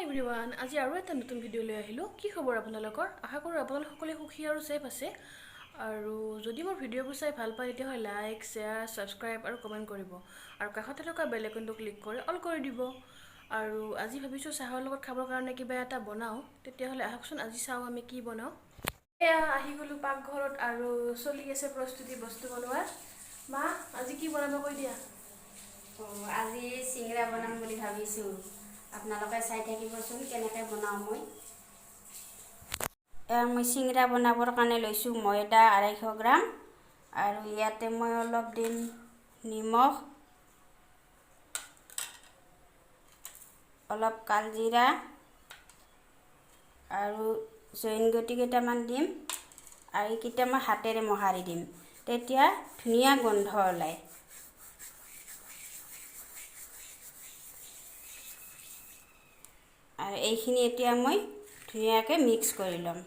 Everyone, আজি আৰু এটা নতুন ভিডিঅ' লৈ আহিলোঁ। কি খবৰ আপোনালোকৰ? আশা কৰোঁ আপোনালোক সকলোৱে সুখী আৰু ছেফ আছে। আৰু যদি মোৰ ভিডিঅ'বোৰ চাই ভাল পায়, তেতিয়াহ'লে লাইক, শ্বেয়াৰ, ছাবস্ক্ৰাইব আৰু কমেণ্ট কৰিব আৰু কাষতে থকা বেল আইকনটো ক্লিক কৰি অল কৰি দিব। আৰু আজি ভাবিছোঁ চাহৰ লগত খাবৰ কাৰণে কিবা এটা বনাওঁ। তেতিয়াহ'লে আহকচোন, আজি চাওঁ আমি কি বনাওঁ। এয়া আহি গ'লোঁ পাকঘৰত আৰু চলি আছে প্ৰস্তুতি বস্তু বনোৱাৰ। মা, আজি কি বনাব কৈ দিয়া। অঁ, আজি চিঙৰা বনাম বুলি ভাবিছোঁ। আপোনালোকে চাই থাকিবচোন কেনেকৈ বনাওঁ মই। এয়া মই চিঙৰা বনাবৰ কাৰণে লৈছোঁ ময়দা 250 গ্ৰাম আৰু ইয়াতে মই অলপ দিম নিমখ, অলপ কালজিৰা আৰু জইন গুটি কেইটামান দিম আৰু এইকেইটা মই হাতেৰে মোহাৰি দিম, তেতিয়া ধুনীয়া গোন্ধ ওলায়। আৰু এইখিনি এতিয়া মই ধুনীয়াকৈ মিক্স কৰি ল'ম।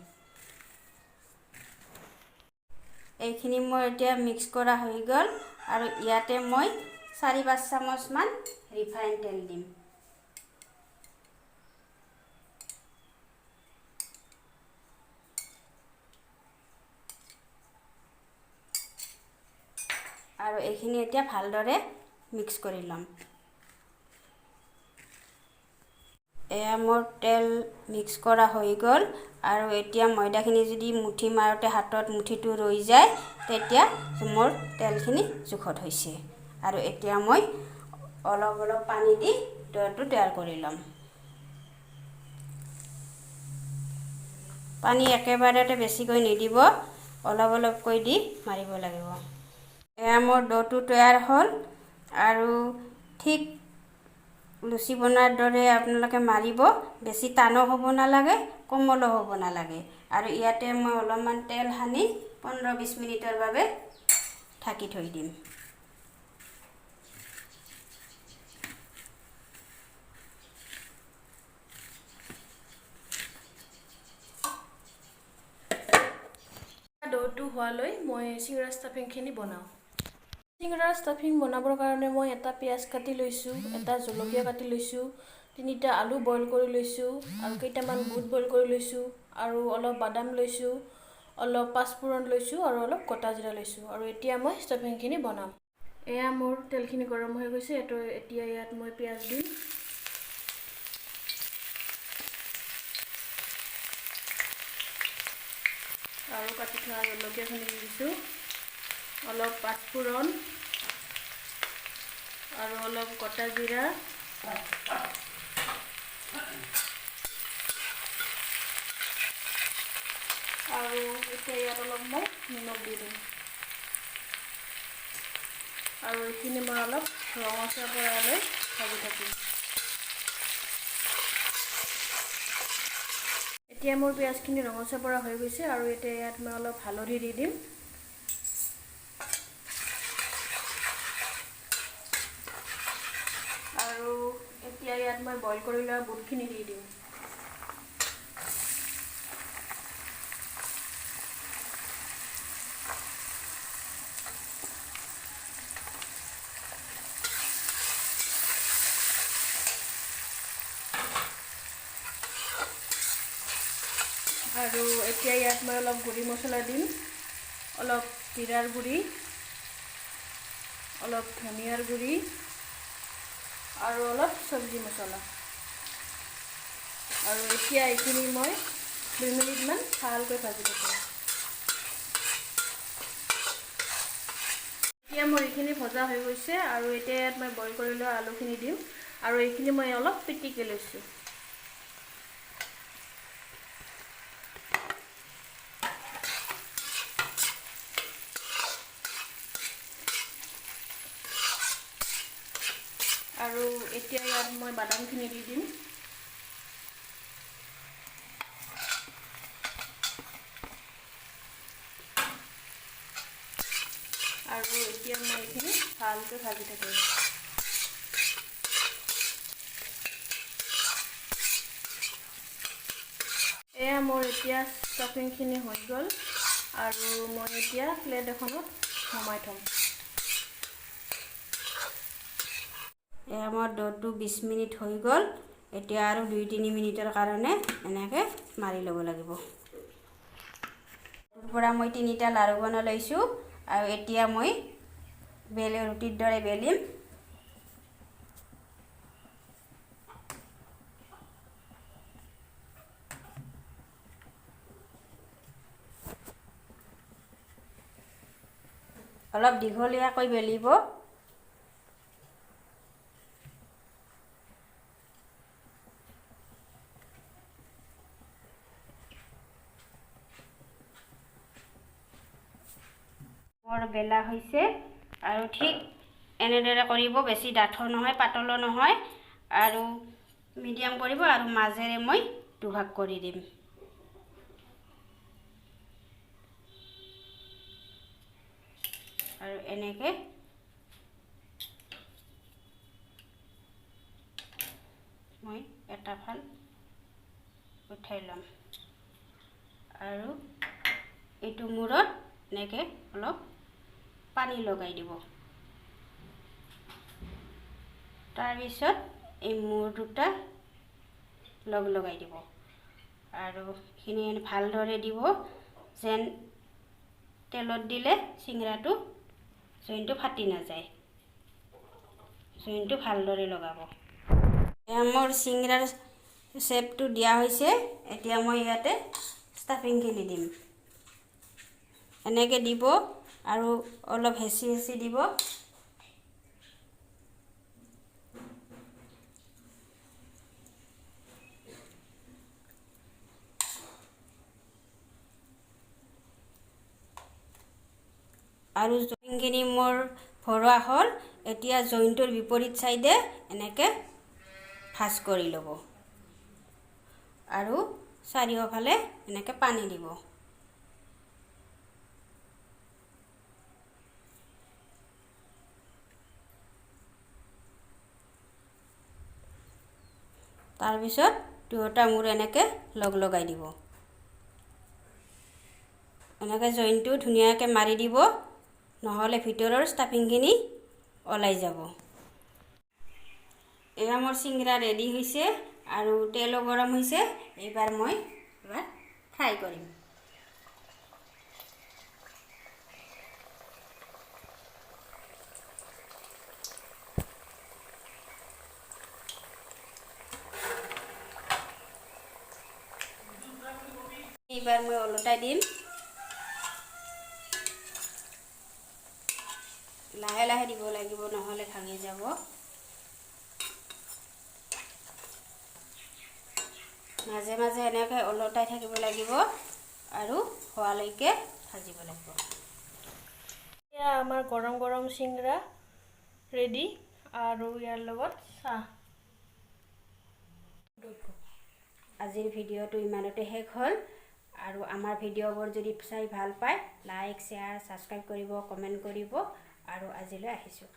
এইখিনি মই এতিয়া মিক্স কৰা হৈ গ'ল আৰু ইয়াতে মই 4-5 চামুচমান ৰিফাইন তেল দিম। আৰু এইখিনি এতিয়া ভালদৰে মিক্স কৰি ল'ম। এয়া মোৰ তেল মিক্স কৰা হৈ গ'ল। আৰু এতিয়া ময়দাখিনি যদি মুঠি মাৰোঁতে হাতত মুঠিটো ৰৈ যায়, তেতিয়া মোৰ তেলখিনি জোখত হৈছে। আৰু এতিয়া মই অলপ অলপ পানী দি দৈটো তৈয়াৰ কৰি ল'ম। পানী একেবাৰতে বেছিকৈ নিদিব, অলপ অলপকৈ দি মাৰিব লাগিব। এয়া মোৰ দৈটো তৈয়াৰ হ'ল। আৰু ঠিক লুচি বনোৱাৰ দৰে আপোনালোকে মাৰিব, বেছি টানো হ'ব নালাগে, কোমলো হ'ব নালাগে। আৰু ইয়াতে মই অলপমান তেল সানি 15-20 মিনিটৰ বাবে ঢাকি থৈ দিম। দৈটো হোৱালৈ মই চিঙৰা ষ্টাফিংখিনি বনাওঁ। চিঙৰাৰ ষ্টাফিং বনাবৰ কাৰণে মই এটা পিঁয়াজ কাটি লৈছোঁ, এটা জলকীয়া কাটি লৈছোঁ, 3টা আলু বইল কৰি লৈছোঁ আৰু কেইটামান বুট বইল কৰি লৈছোঁ আৰু অলপ বাদাম লৈছোঁ, অলপ পাঁচফোৰণ লৈছোঁ আৰু অলপ গোটা জিৰা লৈছোঁ। আৰু এতিয়া মই ষ্টাফিংখিনি বনাম। এয়া মোৰ তেলখিনি গৰম হৈ গৈছে। এইটো এতিয়া ইয়াত মই পিঁয়াজ দিম। আৰু কাটি থোৱা জলকীয়াখিনি দি দিছোঁ, অলপ পাঁচফোৰণ আৰু অলপ গোটা জিৰা। আৰু এতিয়া ইয়াত অলপ মই নিমখ দি দিম। আৰু এইখিনি মই অলপ ৰঙচুৱা পৰালৈ ভাজি থাকিম। এতিয়া মোৰ পিঁয়াজখিনি ৰঙচুৱা পৰা হৈ গৈছে আৰু এতিয়া ইয়াত মই অলপ হালধি দি দিম। আৰু এতিয়া ইয়াত মই বইল কৰি লোৱা বুটখিনি দি দিম। আৰু এতিয়া ইয়াত মই অলপ গুড়ি মছলা দিম, অলপ জিৰাৰ গুড়ি, অলপ ধনিয়াৰ গুড়ি আৰু অলপ চব্জি মছলা। আৰু এতিয়া এইখিনি মই 2 মিনিটমান ভালকৈ ভাজি থাকিম। এতিয়া মোৰ এইখিনি ভজা হৈ গৈছে আৰু এতিয়া ইয়াত মই বইল কৰি লোৱা আলুখিনি দিম। আৰু এইখিনি মই অলপ পিটিকি লৈছোঁ। আৰু এতিয়া ইয়াত মই বাদামখিনি দি দিম। আৰু এতিয়া মই এইখিনি ভালকৈ ভাজি থাকিম। এয়া মোৰ এতিয়া ষ্টাফিংখিনি হৈ গ'ল আৰু মই এতিয়া প্লেট এখনত নমাই থ'ম। এয়া মোৰ দৈটো 20 মিনিট হৈ গ'ল। এতিয়া আৰু 2-3 মিনিটৰ কাৰণে এনেকৈ মাৰি ল'ব লাগিব। পৰা মই 3টা লাড়ু বনাই লৈছোঁ আৰু এতিয়া মই বেলে ৰুটিৰ দৰে বেলিম। অলপ দীঘলীয়াকৈ বেলিব। মোৰ বেলা হৈছে আৰু ঠিক এনেদৰে কৰিব, বেছি ডাঠো নহয় পাতলো নহয় আৰু মিডিয়াম কৰিব আৰু মাজেৰে মই দুভাগ কৰি দিম। আৰু এনেকৈ মই এটা ফাল উঠাই ল'ম আৰু এইটো মূৰত এনেকৈ অলপ পানী লগাই দিব। তাৰপিছত এই মূৰ দুটা লগ লগাই দিব আৰু এইখিনি ভালদৰে দিব, যেন তেলত দিলে চিঙৰাটো জইনটো ফাটি নাযায়। জইনটো ভালদৰে লগাব। এয়া মোৰ চিঙৰাৰ শ্বেপটো দিয়া হৈছে। এতিয়া মই ইয়াতে ষ্টাফিংখিনি দিম। এনেকৈ দিব আৰু অলপ হেঁচি হেঁচি দিব। আৰু জইনখিনি মোৰ ভৰোৱা হ'ল। এতিয়া জইনটোৰ বিপৰীত চাইডে এনেকৈ ভাঁজ কৰি ল'ব আৰু চাৰিওফালে এনেকৈ পানী দিব। তাৰপিছত দুয়োটা মূৰ এনেকৈ লগ লগাই দিব। এনেকৈ জইনটো ধুনীয়াকৈ মাৰি দিব, নহ'লে ভিতৰৰ ষ্টাফিংখিনি ওলাই যাব। এয়া মোৰ চিঙৰা ৰেডি হৈছে আৰু তেলো গৰম হৈছে। এইবাৰ মই এবাৰ ফ্ৰাই কৰিম। এইবাৰ মই ওলটাই দিম। লাহে লাহে দিব লাগিব, নহ'লে ভাঙি যাব। মাজে মাজে এনেকৈ ওলটাই থাকিব লাগিব আৰু হোৱালৈকে ভাজিব লাগিব। এয়া আমাৰ গৰম গৰম চিঙৰা ৰেডি আৰু ইয়াৰ লগত চাহ। আজিৰ ভিডিঅ'টো ইমানতে শেষ হ'ল। আৰু আমাৰ ভিডিঅ'বোৰ যদি চাই ভাল পায় লাইক, শ্বেয়াৰ, ছাবস্ক্ৰাইব কৰিব, কমেণ্ট কৰিব। আৰু আজিলৈ আহিছোঁ।